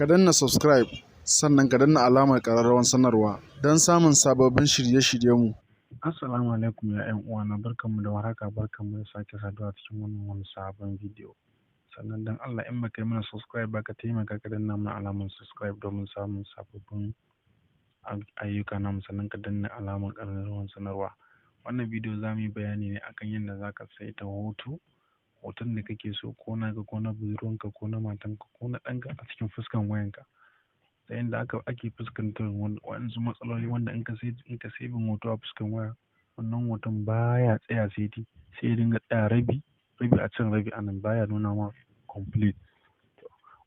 Ka danna subscribe, sannan ka danna alamar ƙararrawar sanarwa don samun sababbin shirye-shiryenmu. Assalamu alaikum ya 'yan uwana, barkanmu da warhaka, barkanmu da sake saduwa cikin wannan wani sabon bidiyo. Sannan don Allah, in baka yi mana subscribe ba, ka taimaka ka danna mana alamar subscribe domin samun sababbin ayyuka namu, sannan ka danna alamar ƙararrawar sanarwa. Wannan bidiyo za mu yi bayani ne akan yadda za ka saita hoto, hoton da kake so, ko naka, ko na budurwanka, ko na matanka, ko na ɗanka, a cikin fuskan wayanka. Ta yanda ake fuskantar waɗansu matsaloli wanda in ka saving hoto a fuskan waya, wannan hoton baya tsaya saiti, sai ya dinga tsaya rabi rabi a can, rabi a nan, baya nuna ma complete.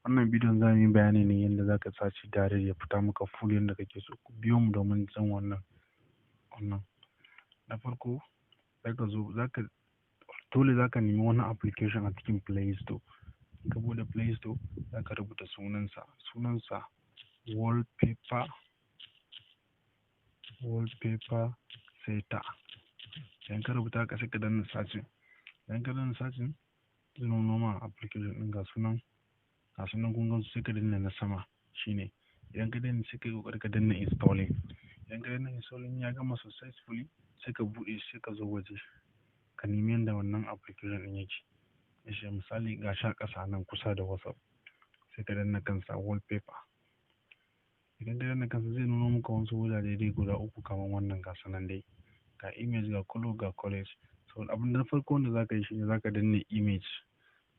Wannan bidiyon za mu yi bayani ne yanda za ka sa shi direct ya fita maka full yanda kake so. Ku biyo mu domin jin wannan. Na farko, zaka zo zaka dole zaka nemi wani application a cikin Play Store. In ka buɗe Play Store, zaka rubuta sunansa wallpaper setter. Idan ka rubuta haka, sai ka danna searching. Idan ka danna searching, zai nuno ma application ɗin. Ga sunan, kun gansu. Sai ka danna na sama shine. Idan ka danna, sai ka yi ƙoƙari ka danna installing. Idan ka danna installing, ya gama successfully, sai ka buɗe, sai ka zo waje ka nemi yanda wannan application ɗin yake. Yace misali, ga shi a ƙasa nan kusa da WhatsApp, sai ka danna kansa, wallpaper. Idan ka danna kansa, zai nuno maka wasu wajaje dai guda uku kamar wannan. Ga su nan dai, ga image, ga color, ga collage. So abin na farko wanda zaka yi shine zaka danne image.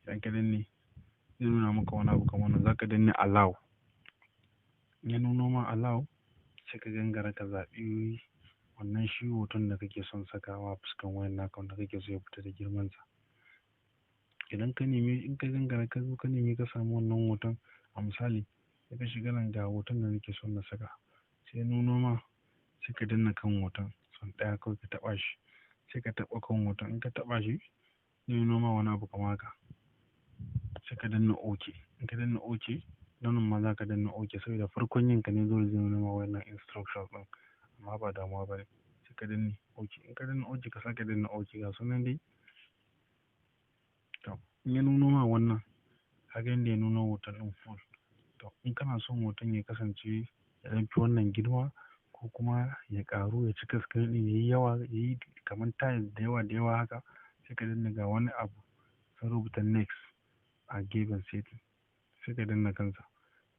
Idan ka danne, zai nuna maka wani abu kamar wannan. Zaka danne allow. In ya nuno ma allow, sai ka gangara ka zaɓi wannan shi hoton da kake son sakawa a fuskan wayan naka, wanda kake so ya fita da girmansa. Idan ka nemi, in ka gangara, ka zo ka nemi, ka samu wannan hoton, a misali, sai ka shiga nan, ga hoton da nake son na saka, sai nuno ma, sai ka danna kan hoton son ɗaya kawai, ka taɓa shi. Sai ka taɓa kan hoton. In ka taɓa shi, zai nuno ma wani abu kamar haka, sai ka danna OK. In ka danna OK, nan ma za ka danna OK, saboda farkon yin ka ne, dole zai nuna ma wannan instructions ɗin, amma ba damuwa ba ne. Sai ka danne OK. In ka danna OK, ka sake danna OK. Ga sunan dai. To, in ya nuno ma wannan, ka ga yanda ya nuno hoton ɗin full. To, in kana son hoton ya kasance ya ɗan fi wannan girma, ko kuma ya ƙaru, ya cika screen ɗin, yayi yawa, yayi kamar tiles da yawa da yawa haka, sai ka danna, ga wani abu sun rubuta next a gefen setting, sai ka danna kansa.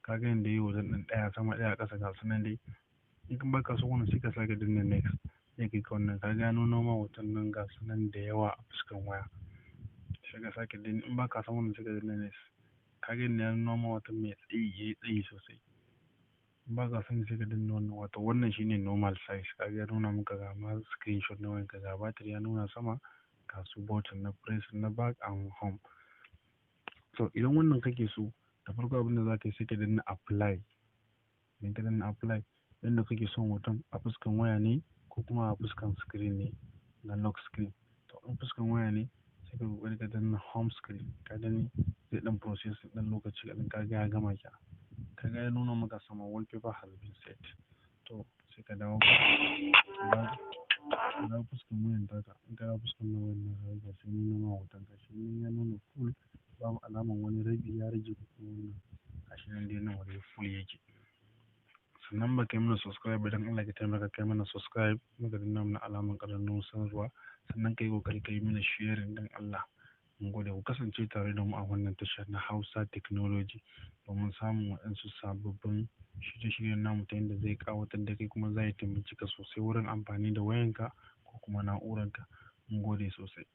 Ka ga yanda yayi hoton ɗin, ɗaya sama, ɗaya ƙasa, ga sunan dai. In baka son wannan, sai ka sake danna next, zai kai ka wannan. Ka ga ya nuno ma hoton nan, ga sunan da yawa a fuskan waya. Sai ka sake danna. In baka son wannan, sai ka danna next. Ka ga yanda ya nuno ma hoton mai tsayi, yayi tsayi sosai. In baka son, sai ka danna wannan, wato wannan shine normal size. Ka ga ya nuna maka, ga ma screenshot na wayanka, ga battery ya nuna sama, ga su button na press na back and home. To, idan wannan kake so, da farko abin da za ka yi, sai ka danna apply. Idan ka danna apply, yanda kake son hoton, a fuskan waya ne ko kuma a fuskan screen ne na lock screen? To, in fuskan waya ne, sai ka ƙoƙari ka danna home screen. Ka gani, zai ɗan process ɗan lokaci kaɗan. Ka ga ya gama kenan. Ka ga ya nuna maka sama, wallpaper has been set. To, sai ka dawo fuskan wayan taka. In ka dawo fuskan wayan naka, ga sai nuna ma hoton ka shi ya nuna full, babu alaman wani rabi ya rage ko kuma wannan. Gashi nan dai, nan waje full yake. Sannan ba ka yi mana subscribe ba, don Allah ka taimaka kai mana subscribe, muka danna mana alamar ƙararrawar sanarwa, sannan ka yi ƙoƙari ka yi mana sharing, don Allah. Mun gode. Ku kasance tare da mu a wannan tashar na Hausa Technology domin samun waɗansu sababbin shirye-shiryen namu, ta yadda zai ƙawatar da kai kuma zai taimake ka sosai wurin amfani da wayanka ko kuma na'uranka. Mun gode sosai.